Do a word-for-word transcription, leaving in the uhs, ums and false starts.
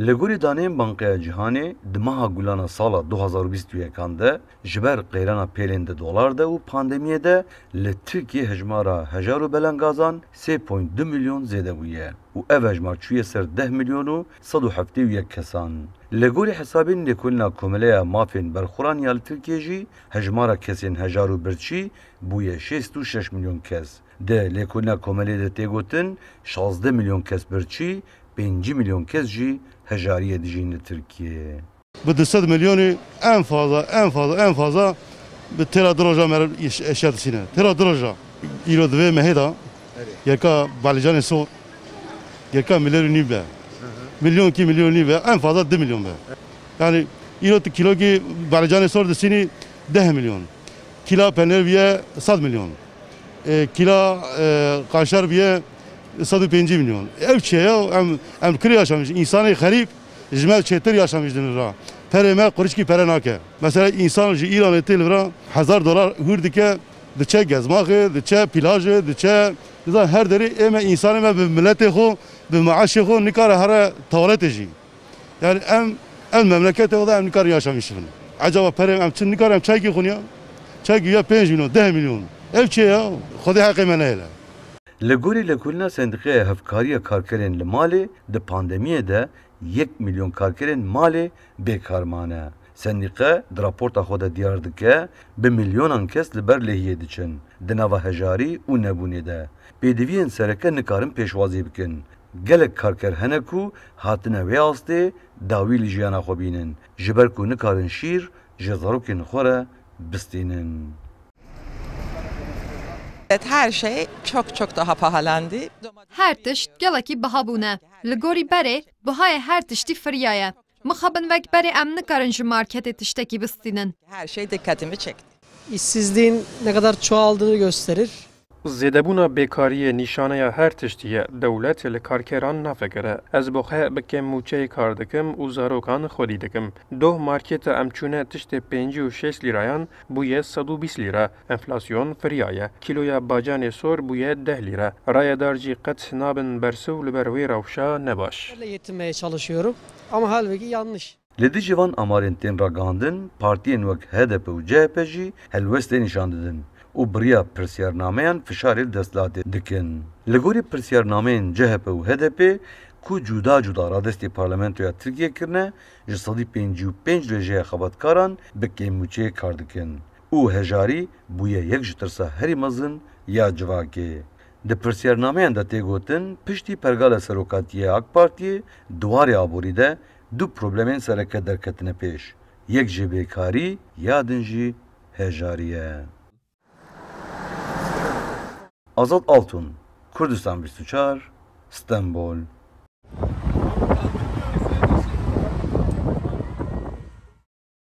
Li gorî daneyên Bankeya Cîhanê, di meha Gulana sala du hazar û bîst û yekan de ji ber qeyrana pêlên di dolar de û pandemiyê de li Tirkiyê hejmara hejar û belengazan sê point du milyon zêde bûye û ev hejmar çûye ser deh milyon û sed û heftê û yek kesan. Li gorî hesabên Lêkolîna Komeleya Mafên Berxweran ya li Tirkiyê jî hejmara kesên hejar û birçî bûye şêst û şeş milyon kes. Di Lêkolîna Komelê de tê gotin şazdeh milyon kes birçî, pêncî milyon kes jî hejariyê dijîn li Tirkiyeyê. Bi du sed milyonî en fazla, en fazla, en fazla bi têra du roja meriv eş-, eşya disîne. Têra du roja. Îro di vê mehê de gereka balicanê sor, gereka milyon û nîv be. Milyon kî milyon û nîv be, en fazla du milyon be. Yani îro tu kîlokî balicanê sor disînî deh milyon. Kîla penêr biye sed milyon. E, kîla, e, kaşar biye sed û pêncî milyon. Ev çi ye ya? Em, em kirê yaşamiş. Însanê xerîb ji me çêtir yaşamiş din ra. Perê me qurişkî pere nake. Mesela însan ji Îranê tê li vira hezar dolar hûr dike, diçe gezmaxê, diçe plajê, diçe, nizam her derê ê me, însanê me bi miletê xwe, bi maaşê xwe nikare here tuwaletê jî. Yani em, em memleketê xwe de em nikarin yaşamîş bibin. Ecaba perê em çi nikarin em çaykî xwin ya? Çaykî ya pênc milyon, deh milyon. Ev çi ye ya? Xwedê heqê me nehêle. Li gorî Lêkolîna Sendîqeya Hevkariya Karkerên li Malê, di pandemiyê de yek milyon karkerên malê bêkar mane. Sendîqe di raporta xwe de diyar dike, bi milyonan kes li ber lehiyê diçin, di nava hejarî û nebûnê de. Pêdiviyên sereke nikarin pêşwazî bikin. Gelek karker hene ku hatine wê astê dawî li jiyana xwe bînin, ji ber ku nikarin şîr ji zarokên xwe re bistînin. Evet, her şey çok çok daha pahalandı. Her tişt gelekî biha bûne. Li gorî berê, bihayê her tiştî firiyaye. Mixabin wek berê em nikarin ji marketê tiştekî bistînin. Her şey dikkatimi çekti. İşsizliğin ne kadar çoğaldığını gösterir. Zêdebûna bêkariyê nîşaneya her tiştî ye. Dewlet li karkeran nafikire. Ez bi xwe bi kêm mûçeyê kar dikim û zarokan xwedî dikim. Doh marketa em çûne tiştê pêncî û şeş lîrayan bûye sed û bîst lîra. Enflasyon firiyaye. Kîloya bacanê sor bûye deh lîra. Rayedar jî qet nabin bersiv li ber wê rewşa nebaş. Yetinmeye çalışıyorum. Ama halbuki yanlış. Li dijî van amarên tên ragihandin, partiyên wek H D P û C H P jî helwestê nîşan didin û bi riya pirsiyarnameyan fişarê li desthilatê dikin. Li gorî pirsiyarnameyên C H P û H D P ku cuda cuda radestî parlamentoya Tirkiyê kirine, ji sedî pêncî û pênc rêjeya xebatkaran bi kêmmûçeyê kar dikin û hejarî bûye yek ji tirsa herî mezin ya civakê. Di pirsiyarnameyan de tê gotin, piştî pergala serokatiyê AK Partiyê di warê aborî de du problemên sereke derketine pêş. Yek jê bêkarî, ya din jî hejarî ye. Azad Altun, Kurdistan bîst û çar, Stenbol.